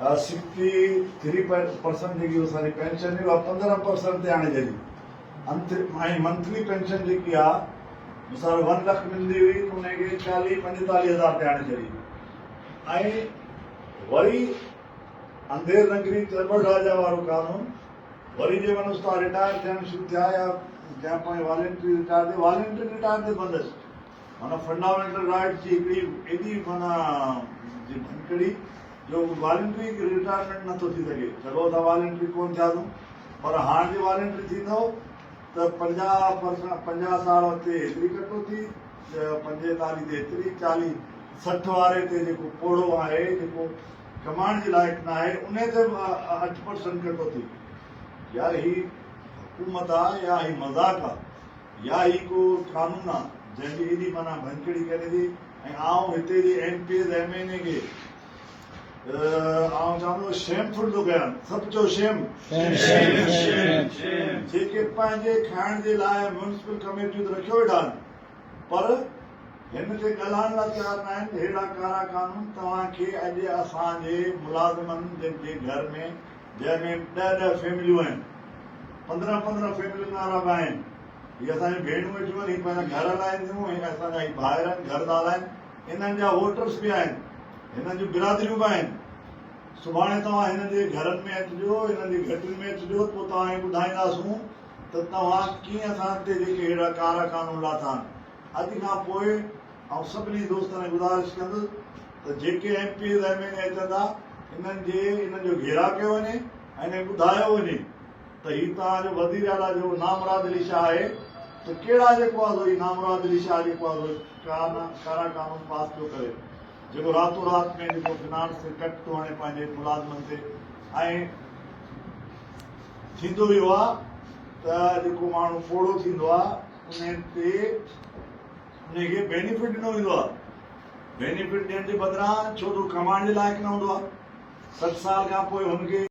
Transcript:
63% جيڪي اسان جي پينشن هئي اها 15% تي آڻي ڇڏي ۽ منٿلي پينشن جيڪي آ مثال ون لک ملندي هئي ته ان کي 40 45 هزار تي آڻي ڇڏي ۽ وري انڌير نگري چرٻڙ راجا وارو قانون وري جي من استاد رٽائر ٿيڻ شروع ٿيا يا جنهن پوء والنٽري رٽائر ٿي والنٽري رٽائر تي بندش معنيٰ فنڊامينٽل رائٽس جي هڪڙي ايڏي معنيٰ جي ڀڃڪڙي جو والنٽري رٽائرمينٽ نٿو ٿي سگهي. چلو اسان والنٽري ڪون ٿياسون پر هاڻ جي والنٽري ٿيندو ته 50 پرسنٽ 50 سال تي هيتري ڪٽوتي، 45 تي هيتري، 40 60 واري تي جيڪو پوڙهو آهي جيڪو ڪمائڻ جي لائق ناهي انهي تي به 8% ڪٽوتي. يار هي حڪومت آ يا هي مذاق آ. يا هي ڪو قانون آ جنهن جي ايڏي معنيٰ ڀڃڪڙي ڪري ٿي ۽ آئون هتي جي M P As M N A کي آئون چوان ٿو شيم فل ٿو ڪيان سڀ چئو شيم جيڪي پنهنجي کائڻ جي لاء ميونسپل ڪميٽيون ته رکيو ويٺا آهن پر هن تي ڳالهائڻ لاء تيار نه آهن ههڙا ڪارا قانون توهان کي اڄ اسان جي ملازمن جن جي گهر ۾ جنهن ۾ ڏهه ڏهه فيمليون آهن، 15 15 فيملين وارا به آهن. هي اسان جون ڀيڻون ويٺيون آهن، هي پنهنجا گهر هلائين ٿيون ۽ اسان جا هي ڀائر آهن، گهر ٿا هلائين. انهن جا ووٽرس به آهن، هنن جون برادريون به آهن. سڀاڻي توهان هنن جي گهرن ۾ اچجو، هنن جي گهٽين ۾ اچجو ته پوء توهان کي ٻڌائينداسون ته توهان ڪيئن اسان تي جيڪي اهڙا ڪارا قانون لاٿا آهن. اڄ کان پوء آئون سڀني دوستن کي گذارش ڪندس ته جيڪي M P As M N A اچن ٿا انهن جي انهن جو گهيراء ڪيو وڃي ۽ انهن کي ٻڌايو وڃي ته هي توهان جو وزير اعليٰ جيڪو نامراد علي شاهه آهي ته ڪهڙا جيڪو آهي سو هي نامراد علي شاهه جيڪو آهي سو ڪارا قانون پاس پيو ڪري جيڪو راتو رات ۾ جيڪو فنانس تي ڪٽ ٿو هڻي پنهنجي ملازمن تي ۽ ٿيندو اهو آهي ته جيڪو ماڻهو پوڙهو ٿيندو آهي انهي تي انهي کي بينيفٽ ڏنو ويندو آهي. بينيفٽ ڏيڻ جي بدران ڇو ته هو ڪمائڻ جي لائق نه هوندو آهي. 60 سال کان پوء هن کي.